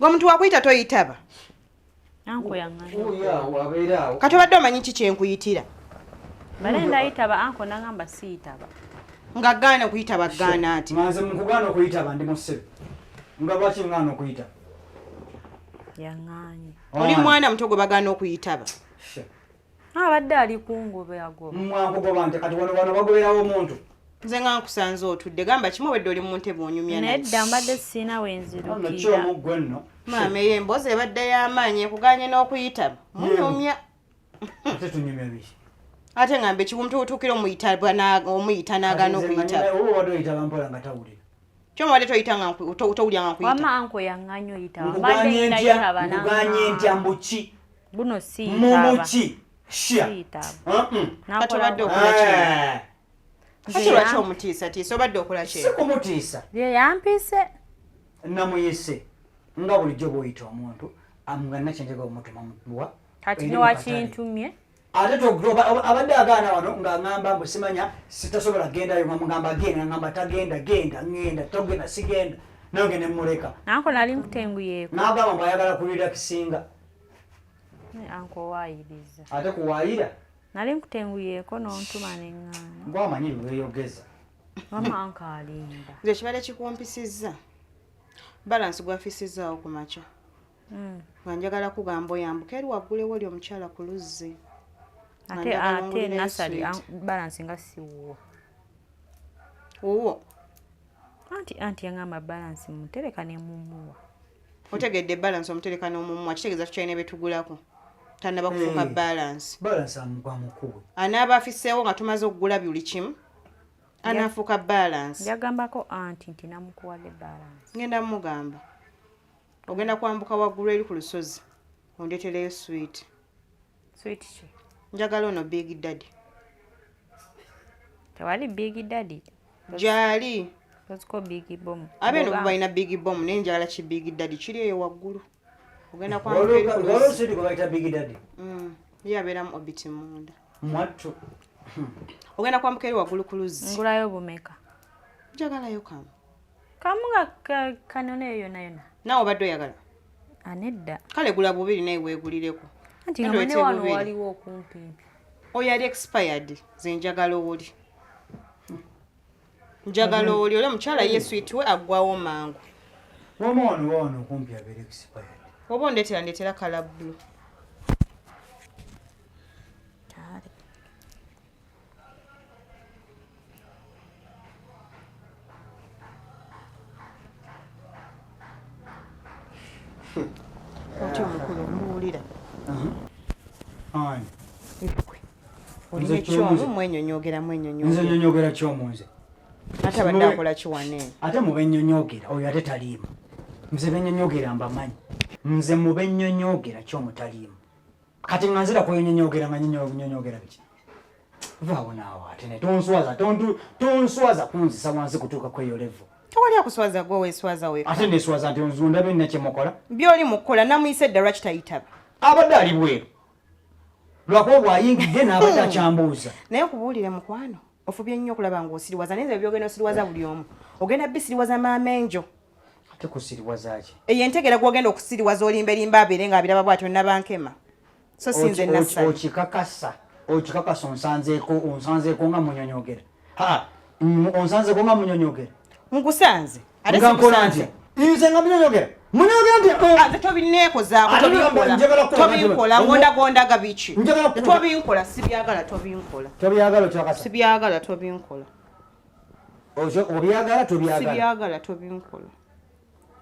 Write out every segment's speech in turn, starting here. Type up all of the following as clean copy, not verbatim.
Gwe omuntu wakuyita toyitaba. Anko yangana. Oyo awo abeera awo. Kati obadde omanyi ki kyenkuyitira? Bale ndayitaba anko nangamba siyitaba. Nga gaana okuyitaba gaana ati. Nga nze mukugaana okuyitaba ndi musiru. Nga lwaki ngaana okuyitaba? Yanganye. Oli mwana muto gwe bagaana okuyitaba. Abadde ali kungoba agoba. Mwankugoba nti kati wano wano bagoberawo omuntu. Nze nga nkusanze otudde gamba kimu obedde oli mu ntebe onyumya naye. Nedda mbadde sirina we nzirukira. Kyomu ggwe nno. Maama eyo emboozi ebadde y'amaanyi ekuganye n'okuyitaba. Munyumya. Ate tunyumya biki? Ate ngamba ekibu omuntu otuukira omuyita omuyita n'agaana okuyitaba. Oba obadde oyitaba mpola nga tawulira. Kyomu obadde toyita nga towulira nga nkuyita. Wamma anko yaŋŋanya oyitaba. Nkuganye ntya nkuganye ntya mbu ki? Buno siyitaba. Mumuki? Shia. Siyitaba. Kati obadde okola ki? Kati lwaki omutiisatiisa obadde okola ki? Si kumutiisa. Ye yampise. Namuyise nga bulijjo bw'oyita omuntu nga nakyenjega omutuma muwa. Kati newakintumye. Ate abadde agaana wano ng'aŋŋamba mbu simanya sitasobola kugendayo nga mugamba genda ngamba tagenda genda ŋŋenda togenda sigenda nange ne mmuleka. Anko nali nkutenguyeeko. N'agamba mbu ayagala kurelaxinga. Anko waayiriza. Ate kuwaayira? Nali nkutenguyeeko n'ontuma ne ŋŋaana. Gwe amanyi bwe weeyogeza. Wamma anko alimba. Nze kibadde kikumpisizza. Balance gwafisizzaawo ku makya. Nga njagala kugamba oyambuke eri waggulewo oli omukyala ku luzzi. Ate ate nasali balance nga si wuwo. Wuwo. Anti anti yangamba balance mutereka ne mumuwa. Otegedde balance omutereka n'omumuwa kitegeeza tukyalina bye tugulako. Tannaba kufuuka balance. Balance amugwa mukuwe. Anaaba afiseewo nga tumaze okugula buli kimu. Anaafuuka balance. Yagambako anti nti namukuwadde balance. Ngenda mugamba. Ogenda kwambuka waggulu eri ku lusozi ondeetereyo sweet. Sweet ki? Njagala ono Big Daddy. Tewali Big Daddy. Gyali. Oziko Big Bomb. Abeeno bo balina Big Bomb naye njagala ki Big Daddy kiri eyo waggulu. Ogenda kwambuka eri ku Waliwo lusozi. sweet gwe bayita Big Daddy. Ye abeeramu Obiti munda. Mwattu. Ogenda kwambuka eri waggulu ku luzzi. Ngulayo bumeka? Njagalayo kamu. Kamu nga kanona eyo yonna yonna. Naawe obadde oyagala? Anedda. Kale gula bubiri naye weegulireko. Anti nga mane wano waliwo okumpimpi. Oyo ali expired, nze njagala oli. Njagala oli, oli omukyala ye sweet we aggwawo mangu. Wama wano wano okumpi abeera expired. Oba ondeetera ndeetera kala blue. Otyo omukulu mbuulira. Ani? Ggwe. Olina ekyomu mwenyonyogera mwenyonyogera. Nze nyonyogera kyomu nze. Ate abadde akola ki wano eno? Ate mu bennyonyogera oyo ate taliimu. Nze bennyonyogera mbamanyi. Nze mu bennyonyogera kyomu taliimu. Kati nga nzira kwenyonyogera nga nyonyogera biki? Vaawo naawe ate ne tonswaza, tonswaza kunzisa wansi kutuuka kweyo level. Tewali akuswaza gwe weeswaza wekka. Ate neeswaza nti nzunda bye nna kye mukola. By'oli mu kukola namuyise dda lwaki tayitaba? Abadde ali bweru. Lwakuba bw'ayingidde n'abadde akyambuuza. Naye nkubuulire mukwano, ofubye nnyo okulaba ng'osiriwaza naye nze by'ogenda osiriwaza buli omu. Ogenda bisiriwaza maama enjo. Ate kusiriwaza ki? Eyo entegeera gw'ogenda okusiriwaza olimberimba abeere ng'abiraba bw'atyo nabankema. So si nze Nassali. Okikakasa, okikakasa onsanzeeko, onsanzeeko nga munyonyogera. Ha, onsanzeeko nga munyonyogera. Nkusanze. Ate Nga nkola sikusanze. ntya? Nze nga munyonyogera. Munyonyogera nti, oh. Ate tobinneekozaako, Ate tobinkola. ngamba njagala kukola nti, Tobinkola, ngondagondaga biki? Njagala kukola. Tobinkola, sibyagala, tobinkola. Tobyagala okyakasa? Sibyagala, tobinkola. Ozo, obyagala, tobyagala? Sibyagala, tobinkola.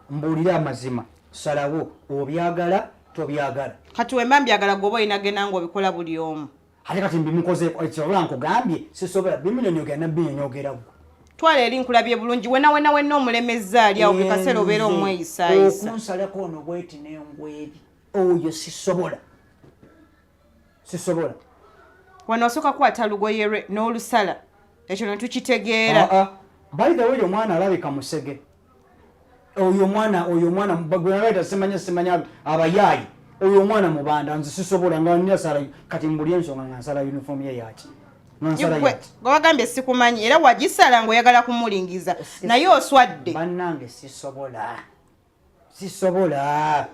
Mbuulire amazima, salawo, obyagala, tobyagala. Kati wemba mbyagala gwe oba olina genda ng'obikola buli omu. Ate kati mbimukozeeko, ekisobola nkugambye, sisobola bimunyonyogera na binyonyogera ggwe. Twala eri nkulabye bulungi, wena wena wenna omulemezza ali awo buli kaseera obeera omweyisaayisa. Okunsalako ono bweti n'engweri, oyo sisobola. Sisobola. Wano osooka kukwata lugoye lwe n'olusala, ekyo ne tukitegeera. By the way, omwana alabika musege. Oyo omwana, oyo omwana, gwe nalabika simanya, simanya abayaayi. Oyo omwana mubanda, nze sisobola nga nnasala, kati mbuli ensonga nga nsala uniform ye yaki. Nga nsala Gwe, yaki. gwe wagambye sikumanyi era wagisala ng'oyagala kumulingiza, naye oswadde. Bannange sisobola. Sisobola.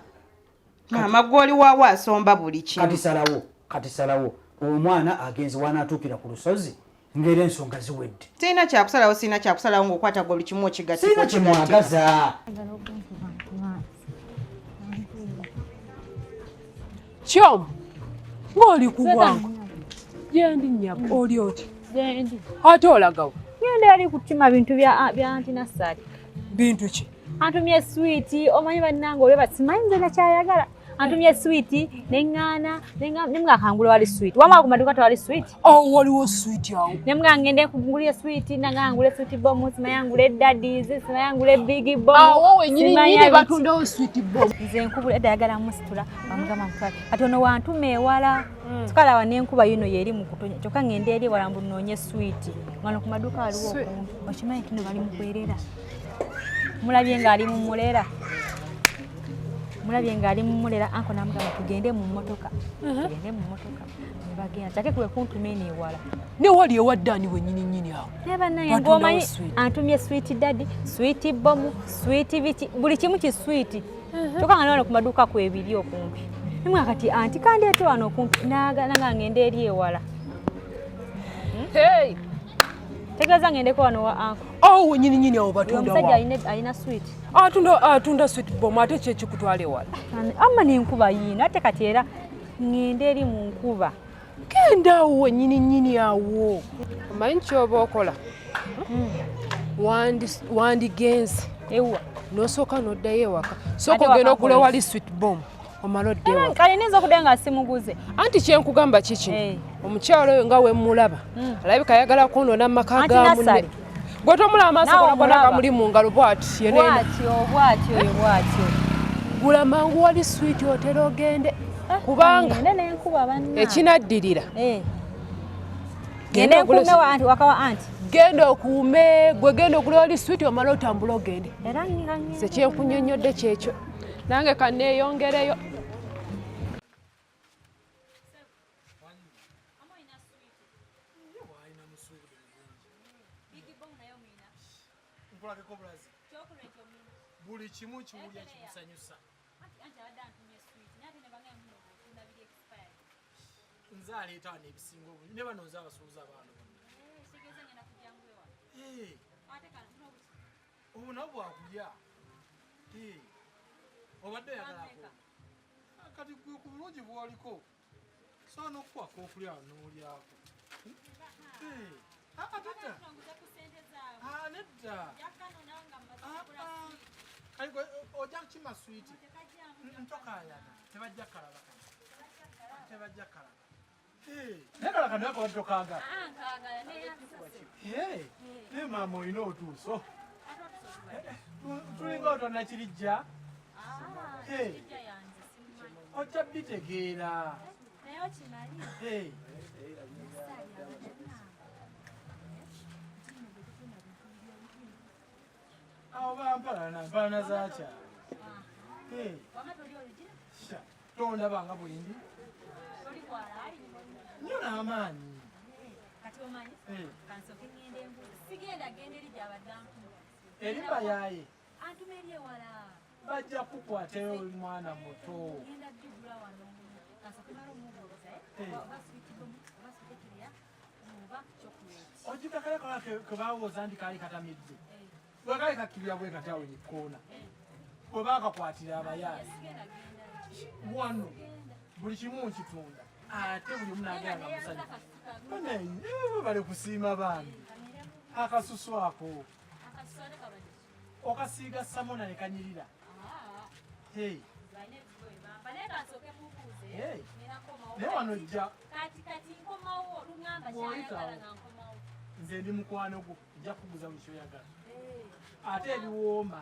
Maama gw'oli waawo asomba buli kimu. Kati salawo, kati salawo. Omwana agenze wanaatuukira ku lusozi ng'era ensonga ziwedde. Sirina kyakusalawo, sirina kyakusalawo ng'okwata gwe buli kimu okigattiko. Sirina kyemwagaza. Kyomu, ng'oli ku bwangu. Gyendi nnyabo, oli oti? Gyendi. Ate olagawo? Ngenda yali kutima bintu bya anti Nassali. Bintu ki? Antumye swiiti, omanyi bannange olwo simanyi nze nakyayagala. Antumye swiiti neŋŋaana nemugakangula wali swiiti. Wamala ku maduuka tewali swiiti. Awo waliwo swiiti awo. Nemuga ngende kugulya swiiti, nanga ngule swiiti bomu, simanya ngule daddies, simanya ngule big bomu. Awo wennyini nnyini batundawo swiiti bomu. Nze nkubula edda ayagala musitula, bamugamba mutwale. Kati ono wantuma ewala. Tukalawa n'enkuba yino yeri mu kutonya. Kyokka ngende eri ewala mbu nnoonye swiiti. Wano ku maduuka waliwo okumpi. Okimanyi nti nno bali mu kwerera. Mulabye ng'ali mu mulera. Mulabye ng'ali mu mulera, anko n'amugamba tugende mu mmotoka. Tugende mu mmotoka. Ne bagenda. Kyake kwe kuntuma eno ewala. Ne wali ewa Dani wennyini nnyini awo. Ne bannange ng'omanyi antumye swiiti daddy, swiiti bomu, swiiti biki, buli kimu ki swiiti. Kyokka nga ne wano ku maduuka kwebiri okumpi. Nimwe kati anti kandeete wano okumpi nanga ngende eri ewala. Hey! Tegeeza ngendeko wano wa anko. Awo wennyini nnyini awo batunda wa. Omusajja alina swiiti. Atunda swiiti bomu ate ki ekikutwala ewala? Amma n'enkuba yiino ate kati era ngende eri mu nkuba. Genda awo wennyini nnyini awo. Omanyi ky'oba okola? Wandigenze. Ewa. N'osooka n'oddayo ewaka. Sooka ogenda ogula wali swiiti bomu. Omala odde ewaka. Kale nninza okuddayo nga simuguze. Anti kye nkugamba kiki? Omukyalo oyo nga we mmulaba alabika ayagala kwonoona amaka ga munne. Gwe tomulaba amaaso gona gamuli mu ngalo bw'ati. Bw'atyo, bw'atyo, bw'atyo. Gula mangu wali swiiti otera ogende. Kubanga ekinaddirira. Gende nkuume wa anti, waka wa anti. Genda okuume, gwe genda ogula wali swiiti omale otambule ogende. Nze kye nkunnyonnyodde kyekyo. Nange kanneeyongereyo. Buli kimu kiwulya kimusanyusa. Nze aleeta wano ebisinga obulungi ne bano nze abasuubuzi abaana bonna. Obwo nabwo bwakulya. Obadde oyagalako. Kati gwe ku bulungi bw'oliko sobola n'okukwako okulya n'olyako. Nedda. Nedda. Kale gwe ojja kukima swiiti. Ntokaayana. Tebajja kalaba kano. Tebajja kalaba. Naye kala kano ako badde okaagala. Naye maama olina otuuso. Tulinga otonnakirijja. Ojja bitegeera. Awo bampalana, mpalana zaakyalo. Tondaba nga bwendi. Nnyo n'amaanyi. Eri bayaaye. Bajja kukwatayo oli mwana muto. Ojjukira kale kala ke bawooza nti kaali katamidde. Bwe kaali kakkirira bwe kati awo ekkoona. Bwe baakakwatira abayaaye. Wano buli kimu nkitunda ate buli omu n'agenda nga musanyufu. Bane bali kusiima bambi. Akasusu ako. Okasiiga samona ne kanyirira. Naye wano ojja. Nze ndi mukwano gwo nja kukuguza buli ky'oyagala. Ate ebiwooma.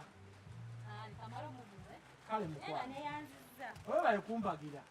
Kale mukwano. Oba bali kumpagira.